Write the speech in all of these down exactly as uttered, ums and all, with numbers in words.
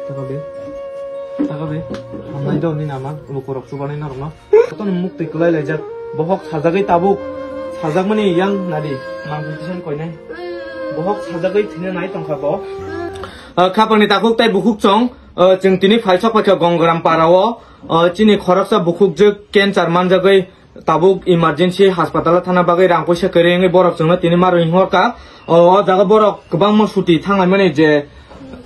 Thaka be. Thaka be. Hamnai do ni nama lukorok chubanai norokno. Jotono muktwi kwlai laijak. Bohok sajagwi tabuk. Sajakmani yang nadi. Mangphi tisan koinai. Bohok sajagwi thina nai tongkha bo. Ah, khapangni takhuk tai bukhuk chong. Ah, chwng tini phaisok paikha Gongram parao. Ah, chini khoroksa bukhukjwk cancer manjagwi tabuk emergency hospital o thana bagwi rang puisa kwrwi wngwi borok chwngno tini marwi hor ka. O, o jaga borok kwbangma suti thanglaimani je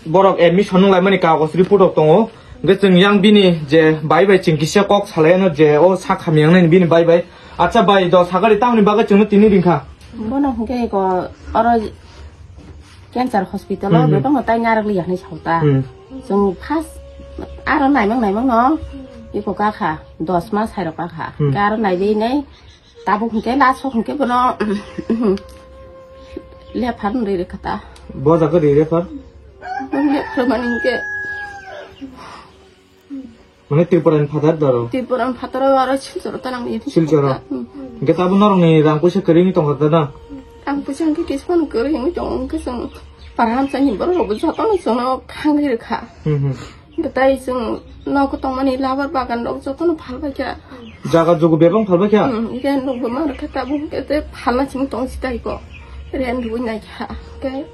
borok admission wnglaimani kagoj report rok tongo. Hwnkhe chwng yang bini je bai bai chwng kisa kok salaino je o sak hamya wngnai bini bai bai. Acha bai, do sagari tamni bagwi chwngno tini ringkha? Bono hwnkhe ko oro cancer hospital o Hmm, hmm. bebakno tai narwk liya hinwi sao ta. Hmm. Chwng first aro naimang naimang no iko kakha dos mas hai rok kakha. Hmm. Hwnkhe aro naiwi nai tabuk hwnkhe last o hwnkhe bono lephar nwi rwkha ta. Bo jaga ri refer? Lephar mani hwnkhe Mane Tripura ni phatar daro? Tripura ni phatar aro Silchar o tanang ni. Silchar o? Hmm. Hwnkhe tabuk norok ni rang puisa kwrwi wngwi tongkha ta na? Rang puisa hwnkhe kisa phano kwrwi wngwi tongo, hwnkhe chwng para hamsa ni borok rok bo joto no chwngno khangwi rwkha. Hmm, hmm. Hwnkhe tai chwng nogo tongmani labar bagan rok joto no phalbai kha. Jaga jugu bebak phalbai kha? Hmm, rent rok bo ma rwkha tabuk hwnkhe tei phalna chwng tong si tai ko. Rent rwui nai kha. Hwnkhe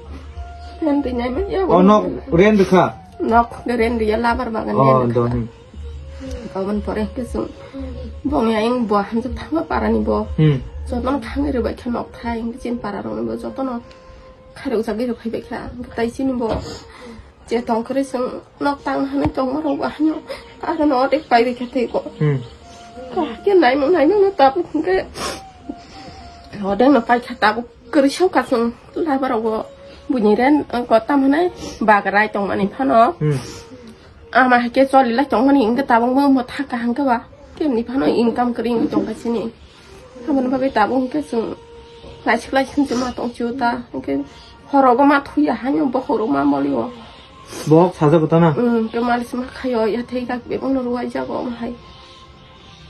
rent rwui nai manya. O nok rent rwkha? Nok hwnkhe rent rwya labar bagan Oh, rent do, rwkha. Hmm. Aboni pore hwnkhe chwng bongni ayang bo hamjak thangma parani bo. Hmm. Jotono khangwi rwbai khe nok thai hwnkhe chini para rokno bo jotono kharwi ujagwi rw phaibai kha. Hwnkhe tai chini bo je tong kwrwi chwng nok tang hwnwi tongma rok bo haino aro no odek paibai kha tei ko. Hmm. Kaham khe naimung naimung no tabuk hwnkhe odek no paikha tabuk kwrwi sao ka chwng labar rok bo buini rent ko tam hwnwi bagrai tongmani phano. Hmm. Ama hai khe choli lai tongmani hwnkhe tabuk bo mo thang kaham khe ba kemni phano income kwrwi wngwi tongkha chini. Aboni bagwi tabuk hwnkhe chwng laisik laisik se ma tong chio ta hwnkhe horogo ma thuya haino bokhorok ma moli o. Bohok sajak ta na? Hmm, hwnkhe mali se ma khaio yathai kak bebak no ruwai jago omo hai.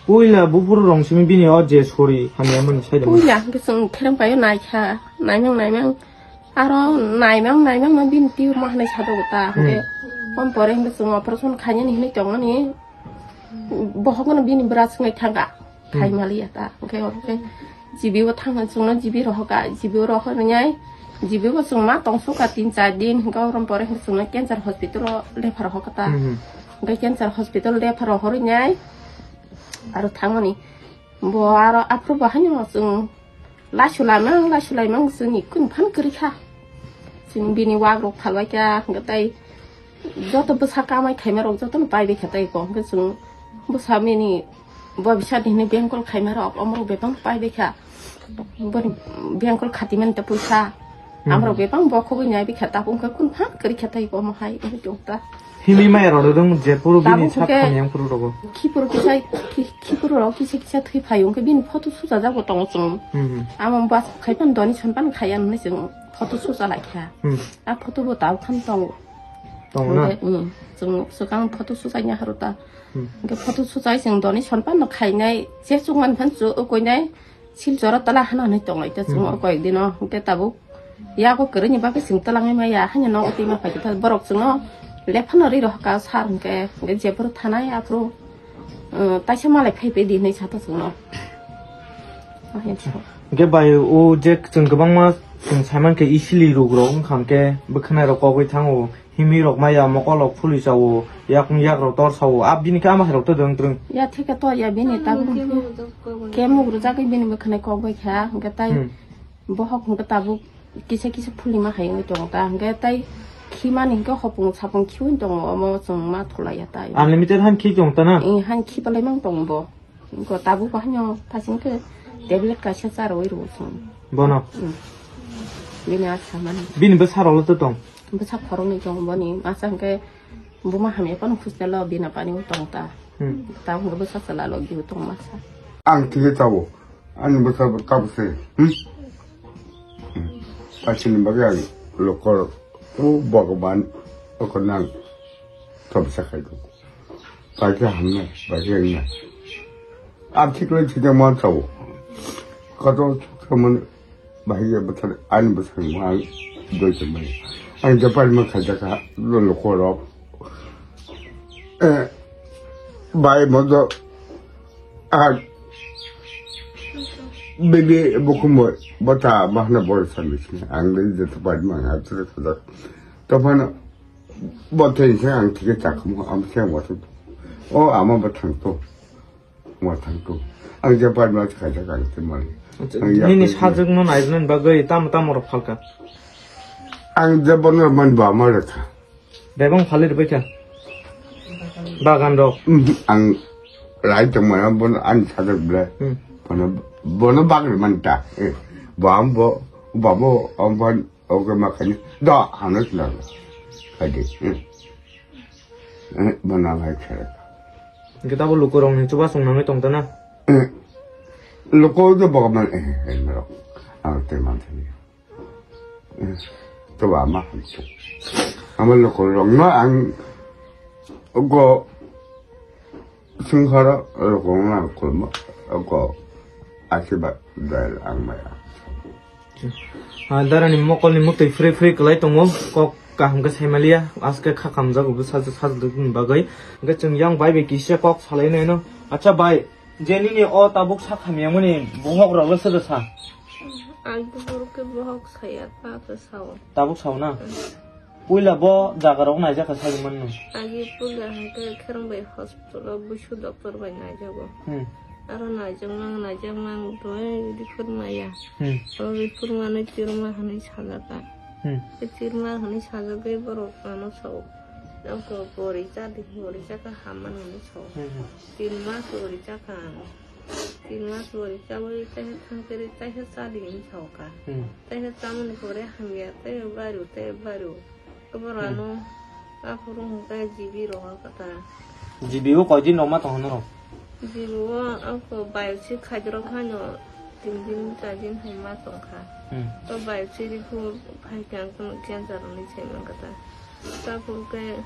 Puila buphuru rong simi bini o je sori hamya mani sai da. Puila hwnkhe chwng khereng paio naikha naimang naimang. Aro naimang naimang no bini tiur ma hanai sadogo ta. Hwnkhe Hmm. Om pore hwnkhe chwng operation khainani hinwi tongmani bohok no bini bwrach wngnai thangkha. Hmm. Khai maliya ta. Hwnkhe hwnkhe G B o thangna chwngno G B rohoka, G B o rohor wngnai, G B o chwng ma tongsuka tin char din hwnkhe orom pore hwnkhe chwngno cancer hospital o refer rohoka ta. Hmm. Hwnkhe cancer hospital refer rohor wngnai aro thangmani bo aro aphuru bo haino chwng Lasu lamang, lasu lamang chwngni kunu phan kwrwi kha. Chwng bini wak rok phalbai kha, hwnkhe tai joto bwsa kamai khaima rok jotono paibai kha tai kok. Hwnkhe chwng bwsa bini bobisat hinwi bengkol khaima rok, omorok bebak paibai kha. Boni bengkol khati mani ta puisa. Hmm. Amrok bebak bokhogwi naibai kha, tabuk wngkha kunu phan kwrwi kha tai omo hai wngwi tong ta. Himwi maya rok dong je puru bini tabuk sak hwnkhe hamyang puru rogo. Khipuru kisa, khi-, khipuru rok kisa kisa thwi phaio, hwnkhe bini photo suchajak bo tongo chwng. Hmm, hmm. Amo bas khai pan doni son pan khaya hwnwi chwng photo sucha lai kha. Hmm. A photo bo tabuk khan tongo. Tongo na? Hwnkhe, hmm, chwng swkang photo suchai ya haro ta. Hmm. Hwnkhe photo suchai chwng doni son pan no khainai, je chukmani phan chu ukoinai. Silchoro tola hano hinwi tongo ita chwng Hmm. o koyek dino, hwnkhe tabuk yago kwrwini bagwi chwng twlangwi maya, haino nogo twi ma phaikhe ta borok chwngno lephano ri rohorka sar hwnkhe, hwnkhe jephuru thanai aphuru, uh, taisa malai phai phai di hinwi sato chwngno. Hwnkhe bai o je chwng kwbangma chwng saimankhe easily ruk rok wngkha hwnkhe bwkhwnai rok kogwi thango. Himwi rok maya, mokol rok phulwi chao, yakung yak rok tor sao, a bini khe ama hai rok to dwng twrwng. Ya thik khe to ya bini tabuk hwnkhe kemuk rwjagwi bini bwkhwnai kok bai kha, hwnkhe tai Hmm. bohok hwnkhe tabuk kisa kisa phulima hai wngwi tongo ta, hwnkhe tai khimani hwnkhe hopung sapung khiui tongo, omo chwng ma thulai ya tai. Unlimited han khi tong ta na? Eh, han khi palai mang tongo bo. Ko tabuk bo haino thasing khe tablet kaisa charwi rwo chwng. Bono? Hmm. Bini a samani. Bini bwsa rok le to tong? Bwsa khoroknwi tongo boni. Masa hwnkhe buma hamya phano hostel o bina pani o tong ta. Hmm. Tabuk hwnkhe bwsa chwla logi o tong masa. Ang thikhe tabuk. Ani bwsa bo tabuk se. Hmm? Hmm. Asini bagwi ang lokor. O Bhagwan. Okor nang. Tabuk sa khai do. Bai khe hamnai, bai khe wngnai. Ang thik le thik ma sao. Kotor thik man bai ye bwthar ani bwthar ma ang doi te mai. Ang je pai ma kha jaka lo lo korok. Eh, bai modo, ah, bibi bukumo bota bahna bol sandwich ni. Ang de jeta pai mang ha tere kada. Topana bota ni ang tike chakmo am se mo. O ama ba thang to. Mo thang to. Ang je pai ma kha ja kang te mali. Ang ya Nini ko sajwk no nai nani bagwi tam tam rok phalka. Ang je bono man ba ma rekha. Bebang phali rwbaikha. Bagan rok. Mhm, ang lai tongmani bono ani sajak ble. Hmm. Bono, bono bagri manta. Eh, bo am bo, bo bo, am bo, oke makani. Do, hano sila. Kadi. Hmm. Eh, bono lai khere. Kita bo lukurok ni chuba song nangwi tongtana. Eh, luko do bogoman, eh, eh, merok. Ang te man thani. To ba ma hamsuk. Ama lokolrokno ang go sungkharo lokolrokno ang kulmo go asibad dal ang maya. Ah, darani mokolni muktwi free free kwlai tongo, kok kaham khe saimaliya, aske kha kamjago bwsa sajwk ni bagwi. Hwnkhe chwng yang bai bai kisa kok salainai no. Acha bai, je nini o tabuk sak hamyamani bohok rok le sodo sa? Ang buphuru khe bohok saya, ta khe sao. Tabuk sao na? Mm. Puila bo jaga rok naijak kha sari manno. Agi puila hwnkhe Kherong bai hospital o busu doctor bai naijago. Hmm. Aro naijak mang, naijak mang, doi refer maya. Hmm. Aro refer manwi tirma hwnwi sajak kha. Hmm. Tirma hwnwi sajagwi borok ano sao. Ang kok bori chadi, bori chakha hamani hwnwi sao. Hmm, hmm. Tin mas bori chakha ang. Tin mas bori chawi taiha thangkhe taiha chadi hinwi saokha. Hmm. Taiha chamani pore hamya, taiha baru, taiha baru. Khe borok ano aphuru hwnkhe G B rohor kha ta. G B o koi din rok ma tong norok? G B o ako biopsy khaijak rok haino tin din, char din hai ma tongkha. Hmm. To biopsy report phaikhe ang cancer hinwi saimankha ta. Tabuk khe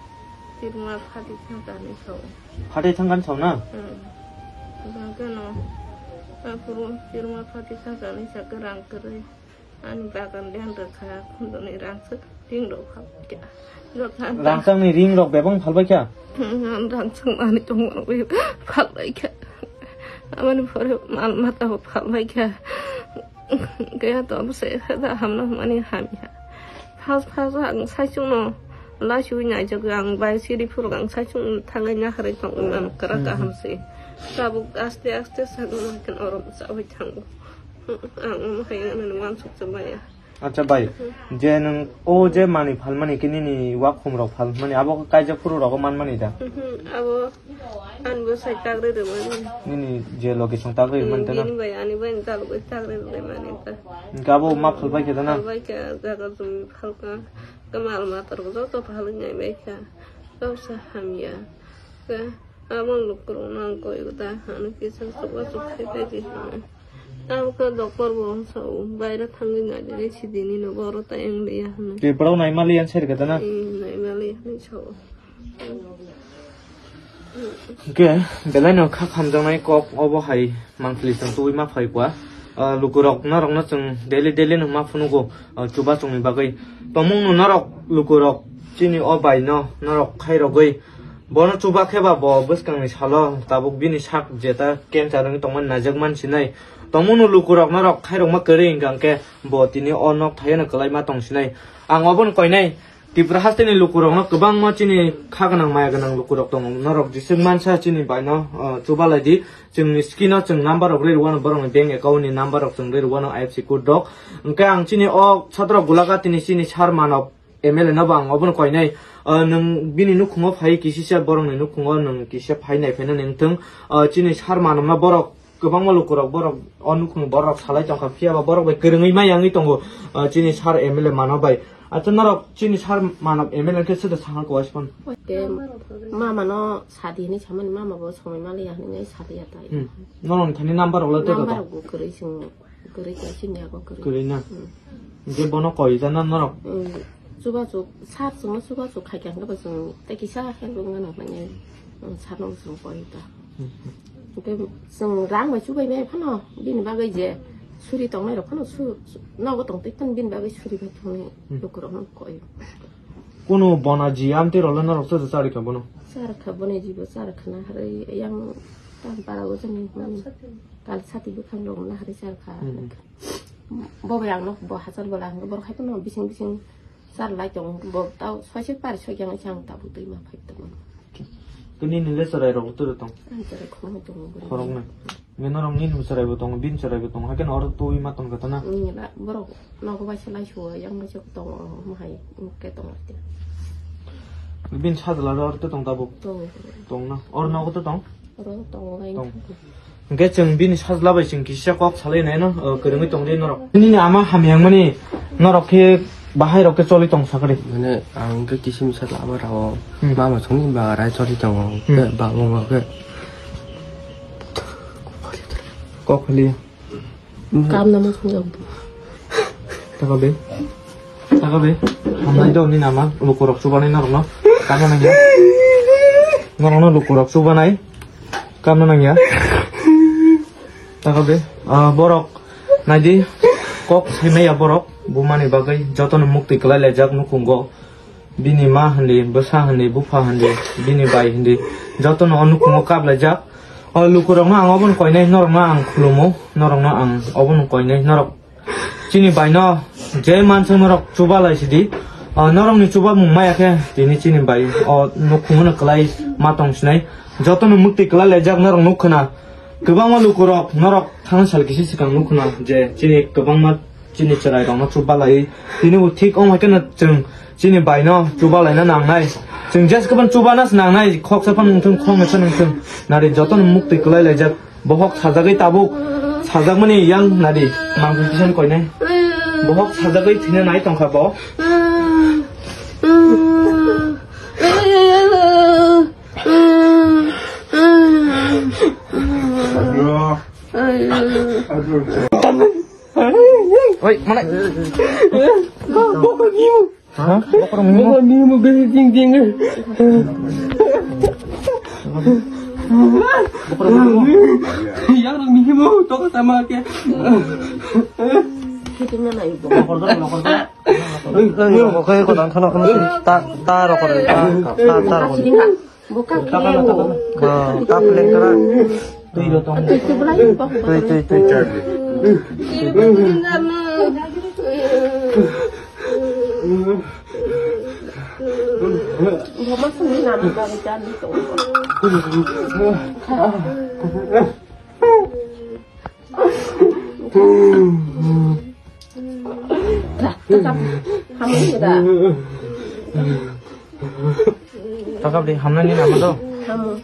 tirma phatwi thangkha hinwi sao. Phatwi thangkha hinwi sao na? Hmm. Hwnkhe no, aphuru tirma phatwi thangkha hinwi sakhe rang kwrwi. Ani bagan den rwkha, khundoni rangchak ring rok phalbaikha. Rangchakni ring rok bebak phalbaikha? Hmm, rangchak manwi tongmani phalbaikha. Aboni pore mal mata bo phalbaikha. Kaya to bwsai khe da hamna hwnmani hamya. First first ang saichung no laisu naijak ang bai siri phuru ang saichung thangai naharwi tongwi man kwrak kaham se. Tabuk aste aste sagwi man khe orom chawi thango. Ang omo hai nani wansuk cha maya. Acha bai, je nwng o je manwi phalmani khe nini wakhum rok phalmani abo khe kaijak phuru rogo manmani da? Mhm, abo Ani bwsai tagri rwmani. Nini je location tagri rwmani tana? Bini bai ani bai dalogwi tagri rwmani ta. Hwnkhe abo ma phalbai khe tana? Phalbai khe jaga jumi phalka. Khe mal matarok joto phalwi naibai kha. Kobsa hamya. Khe abo lukurokno ang koi da. Ano kisa chubachu khai khai di hwnwi. Abo khe doctor bo sao. Baira thangwi naidi sidi nino boro ta eng liya hwnwi. Tei borok naimaliya wngse rwkhe tana? Ee, naimaliya hwnwi sao. Hwnkhe, belaino kha khamjaknai kok obo hai monthly chwng tubui ma phai kua. Ah, lukurok norokno chwng daily daily no ma phunugo, ah, chubachungni bagwi. Tongmungno norok lukurok chini o baino norok khairogwi. Bono chuba khe ba bo bwskangni salo tabuk bini sak jeta cancer wngwi tongmani naijak man sinai. Tongmungno lukurok norok khairokma kwrwi hwnkha hwnkhe bo tini o nok thaiyano kwlai ma tong sinai. Ang obono koinai. Tripura hasteni lukurokno kwbangma chini kha gwnang maya gwnang lukurok tongo. Norok jeswk mansa chini baino, uh, chubalai di. Chwngni screen-o chwng number rok ri rwano, borokni bank account ni number rok chwng ri rwano, I F S C code rok. Hwnkhe ang chini o Satrok Golaghat ni chini Sar Manav M L A no bo ang obono koinai. Uh, nwng bini nukhungo phai kisisa borokni nukhungo nwng kisa phai nai phainani wngthwng. Uh, chini Sar Manav no borok Kwbangma lukurok borok o nukhung borok salai tongkha, phiya ba borok bai kwrwngwi ma yangwi tongo, ah, chini sir M L A Manav bai. Acha norok chini sir Manav M L A khe soda sangha kwbaiphano? Ke mama no sadi hinwi samani mama bo somoi maliya hinwi sadiya tai. Hmm. Norokni thani number rok le tei Number koto? Rok bo kwrwi chwng, kwrwi kaisa ni yago kwrwi. Kwrwi na? Hmm. Hwnkhe bono koi jana norok? Hmm. Chubachu, sir chwngno chubachu khaikha hwnkhe bo chwng tei kisa help wngmano hwnwi, hmm, sir no chwng koi ta. Hmm. Hwnkhe chwng rang bai chubai bai phano bini bagwi je suri tongnai rok phano su, su, nogo tongtwi phano bini bagwi suri bai thangwi Hmm. lukurokno koi. Kuno bona ji amtwi role norok cha cha charikha bono. Charikha bono jibo charikha na harwi yang tam para o jani man kal sati bukhang rok na harwi charikha. Hmm. Bo bai ang no bo hachal bola ang borok hai no bising bising char lai tong bo tao soi se par soi yang chang ta bu twi ma phai tong. Kuni ni le charai rok turo tong. Ang charai khorok tong bo. Khorok na. Nge norok nini bwsaraibo tongo, bini bwsaraibo tongo, haikhe no oro twi ma tongkha tana? Nini la, borok nogo bai se lai suo, yang bai se tongo, omo hai, omo khe tongo. Bini sajla ro oro tong tabuk? Tongo. Tong na? Oro nogo to tong? Oro tongo bai. Tong. Hwnkhe chwng bini sajla bai chwng kisa kok salai nai no, o, kwrwngwi tong di norok. Nini ama hamyang mani norok khe bahai rok khe choli tong sakri. Mane ang khe kisim sajla abo rao. Hmm. Mama songni ba rai choli tongo. Hmm. Khe ba wng khe. Kok phali. Kam namo khungjak. Taka be. Taka be. Hamnai do ni nama lukurok chubanai norokno. Kam nangya. Norokno lukurok chubanai. Kam nangya. Taka be. Ah, borok naidi kok saimaya borok bumani bagwi jotono mukti kwlai laijak nukhungo. Bini ma hindi, bwsa hindi, bupha hindi, bini bai hindi, jotono o nukhungo kaplaijak. O lukurokno ang obono koinai, norokno ang khulumo, norokno ang obono koinai, norok chini baino je mansong norok chuba lai sidi, o norokni chubamung maya khe tini chini bai o nukhungono kwlai ma tong sinai. Jotono mukti kwlai laijak norok nukhwna. Kwbangma lukurok norok thangna sal kisi swkang nukhwna je chini kwbangma chini chwrairokno chubalai. Tini bo thik wng hai kheno chwng chini baino chubalaina nangnai. Chwng jes kwbang chubana se nangnai, khoksa phano wngthung, khoknwi phano wngthung. Nari jotono mukti kwlai laijak. Bohok sajagwi tabuk, sajakmani yang nari mangthung kisa koinai. Bohok sajagwi thwina nai tongkha bo. Oi, mana? Bokor ngimu. Ha? Bokor ngimu. Bokor ngimu gede jing jing. Bokor ngimu. Yang ngimu, toko sama ke. Bokor ngimu, bokor ngimu. Oi, oi, oi, ko dan thana kono ta, ta rokor, ta, ta, ta rokor. Buka kiri mo. Ah, ta pleng kara. Tui lo tong. Tui, tui, tui. Mama sini nama baru jadi tu. Dah, tetap hamil sudah. Takap di, hamna ni nama tu? Hamil.